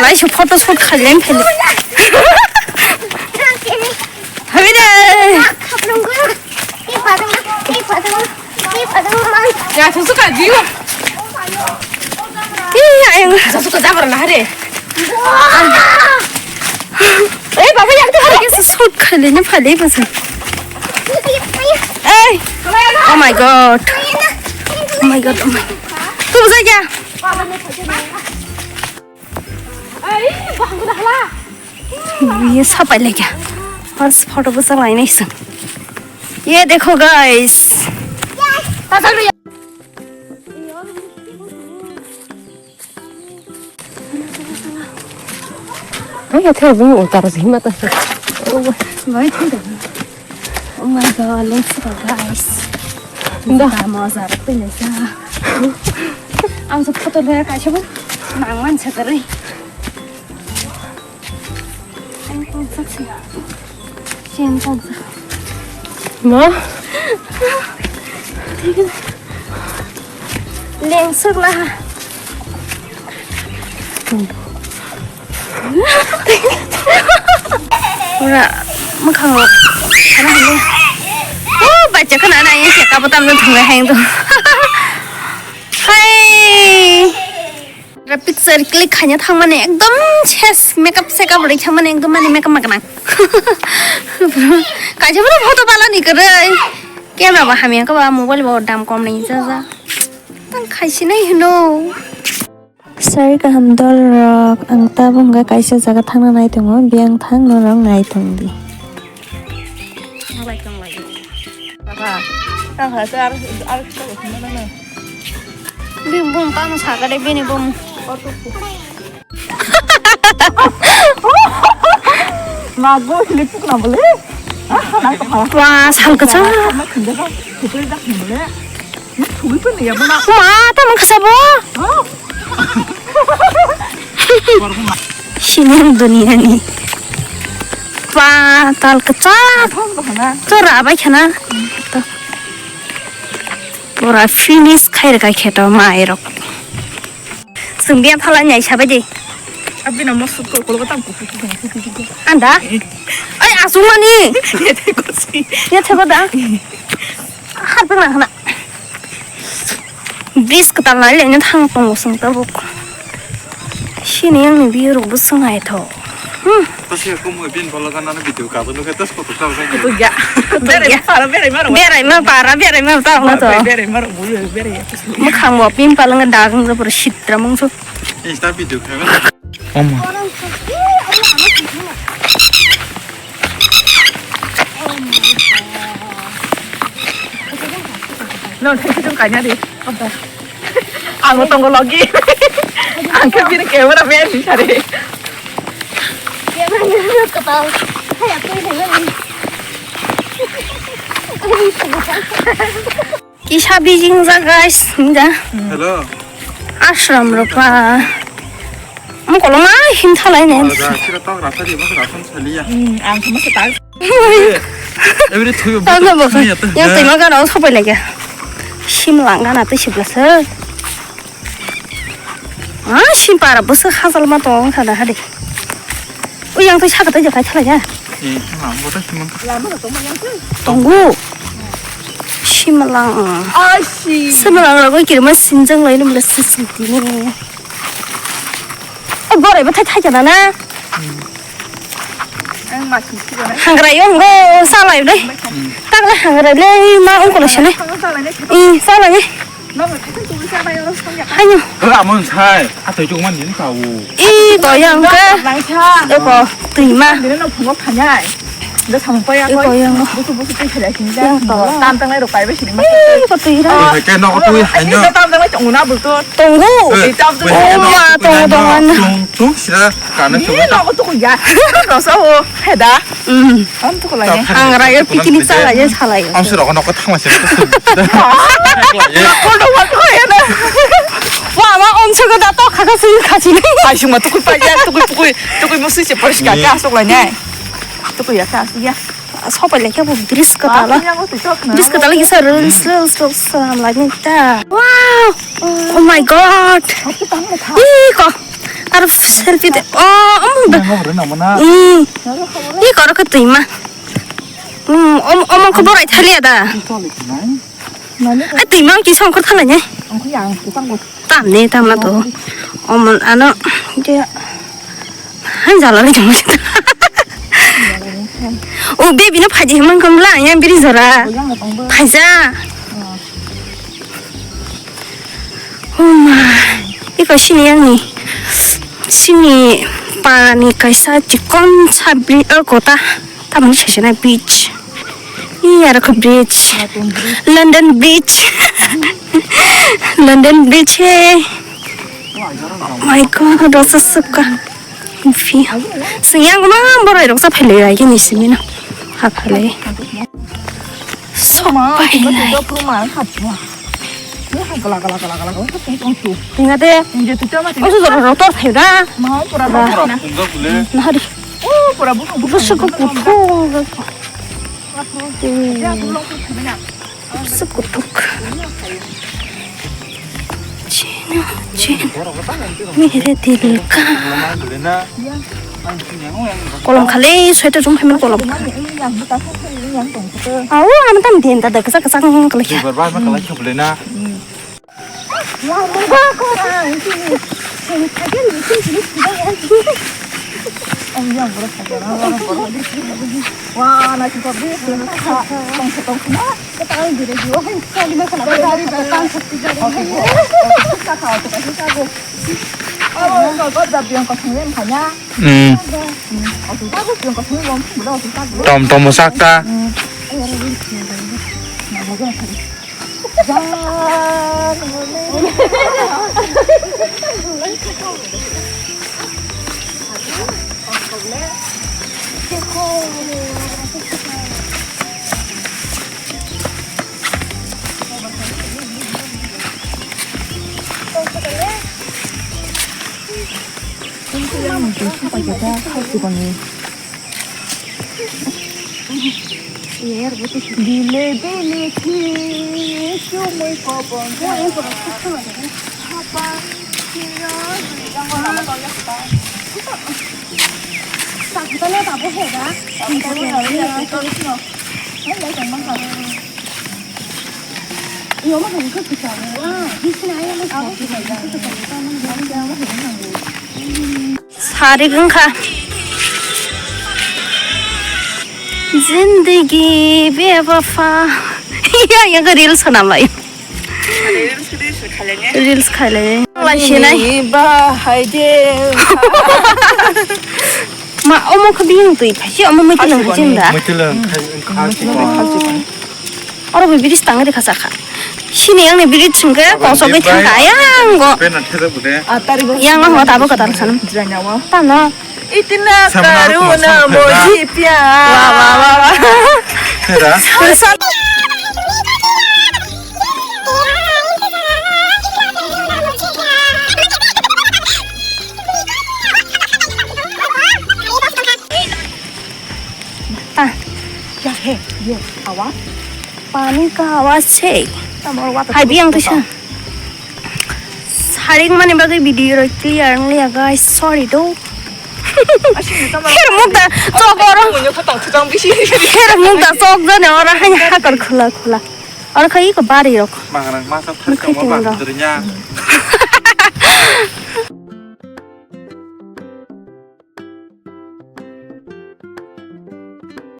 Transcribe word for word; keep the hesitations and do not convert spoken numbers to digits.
Lai se photo shoot khailai phele. Habi de. Ya, susu ka jiyo. Ih, ayang. Susu ka jabar na re. Eh, baba, yang tu hari. Shoot khailai na phale basa. Eh. Oh my God. Oh my God. Oh my God. Tu basa kya? Ye sapai lagya. First photo bo chalai nai sung. Ye dekho guys. Ay, ya thai bini utar sih mata. Bai thai. Oh my God, let's go, guys. Nda. Nda, moza rok twi naisa. Ang so photo le kaisa bo nang man sa kari. Ang kong sak si. Sian kong sak. No? Leng sak la. Pura mwkhango. Oh, bacha khana na ya kabo tamno thangwi hayang to. Hai. Picture click khaina thangmani ekdom ses makeup sekap rwi thangmani ekdom mani makeup ma gwnang. Kaisa pura photo balani kwrwi. Camera bo hamya khe ba mobile bo dam kom ni jaja. Tang khaisi nai hino. Sari kaham dol rok, ang tabuk hwnkhe kaisa jaga thangna nai tongo, biyang thang norok nai tong di. Bini bum tamo sakade bini bum. Mago hili pukna bole. Wah, sal kwchang. Ma, tamo khasabo. Sini duniani. Wah, tal kwchang. To rabai khana. Pura finish khai rwkha kheto mairok. Chwng biyang phalai nai sabai di. Abina mo sut ko kolgo tam kuku kuku kuku kuku. Anda? Ai asumani. Ya te kosi. Ya te koda. Har peng nang khana. Bridge kwtal nai le thang tongo chwng tabuk. Sini yang ni view rok bo swng naithok. Hmm. Tasi ko mo bin bolo gana na video ka bolo ke tas ko to ka. Kutuya. Kutuya. Berai para berai maro. Berai ma para berai ma ta na to. Berai maro bulu berai. Mwkhang bo pimple wngkha, dagang jabra sitra mungsu. Insta video khaima. Oma. No, thank you, kaina di. Ang tongo logi. Ang khe bini camera man hinsa di. Camera man kapal. Hai, aku ini lagi. Kisa bijing ja guys, hinja. Hello. Ashram rok pa. Mo koloma him thalai ne. Sira tok rasa di, mas rasa saliya. Hmm, ang sama setal. Every two. Tang na bokha. Yang twi ma gana sopai lagi. Sim lang gana twi sibla se. Ah, simpara bwswk hajal ma tong kha da hade. Ui, yang twi saka twi jakai thala ya. Eh, ma bo ta simon. Tongo. Simlang. Ai si. Simlang ra goi kirma sinjang lai num la si si ti ne. Eh, borai ba thai thai jana na. Ang ma si si na. Hangrai yo ngo salai dai. Tang la hangrai le ma ong ko le sene. Salai ne. I salai ne. Hayo. Lamon sai, atoi chukman din ka u. I ko yang ke. Eko twi ma. Dino no phungo phanyai. Do samung paya ko. Eko yang. Busu busu twi phela sini da. Yang to. Tam tang lai ro pai ba sini ma. I ko twi ra. Ke no ko twi hanyo. Tam tang lai chong na bu to. Tongo. Tam tang. Oh ma tongo tongo. Tung tung sira kana chong. Ni no ko to ya. No sa ho. Heda. Hmm. Ang tuku lai. Ang raya picnic chalai salai. Ang sura kono ko thangma se. Kono wa ko ya na. Wa ma om se ko da to kha ka sui kha sini. Ai suma tuku pa ya tuku tuku tuku musi se poriskar ka sok lai nai. Tuku ya ka ya. Sopai lai khe bo bridge kwtal. Bridge kwtal kisa reels reels reels salam lai nai ta. Wow. Oh my God. Ih ko. Aro selfie de. Oh, omo ba. Nang oro namo na. Hmm. Ni koro khe twima. Hmm, om-, omo khe borai thaliya da. Tole kinai. Ai twima ki songkor thalai ne. Ang khe yang tukang bo. Tam ne, tam na to. Omo ano, je. Han jala le jong. O baby no phaji himang kamla, yang biri jora. Phaja. Oh ma, iko sini yang ni, sini pani kaisa chikon sa bri, oh, kota, tamoni sese na beach. Iya, aro khe bridge. London Bridge. London Bridge, hey. Oh my God, rasa suka. Fi. Sing yang ma borai rok sa phelai rai ni simi na. Ha phelai. Sok pai lai. Tingade. Oso jora rotor phelai da. Nahari. Busu ko kuthu. Busu kuthuk. Chino, chin. Mere dil ka. Kolom khale, sweater rum phaimani kolom. Awo, ano tam din ta da kasa kasa kala kya. Mm. Tom tom sakta. Bile bile ki chumui kobong. Sarik wngkha. Zindagi bewafa. Ya, ya, reels swnam lai. Reels khailai. Lai sinai. Bahai de. Ma, omo khe biyung twi phaisi, omo muitwlwng hai chim da. Muitwlwng khai, khai chim. Oro bo bridge tang rikha sakha. Sini yang ni bridge singke kosogwi thangkha ayang go. Yang no ho tabo katal sanam. Tano. Itina karuna moji pya. Wa, wa, wa, wa. Hera. Ah. Kya hai ye awaaz? Pani ka awaaz hai. Hai biyang tisa. Saring mani bagwi video rok clear wng liya, guys. Sorry do. Her mukta chok oro. Her mukta chok jani oro hai hakor khula khula. Oro khai ko bari rok. Mangrang masa thar kamo bang durinya.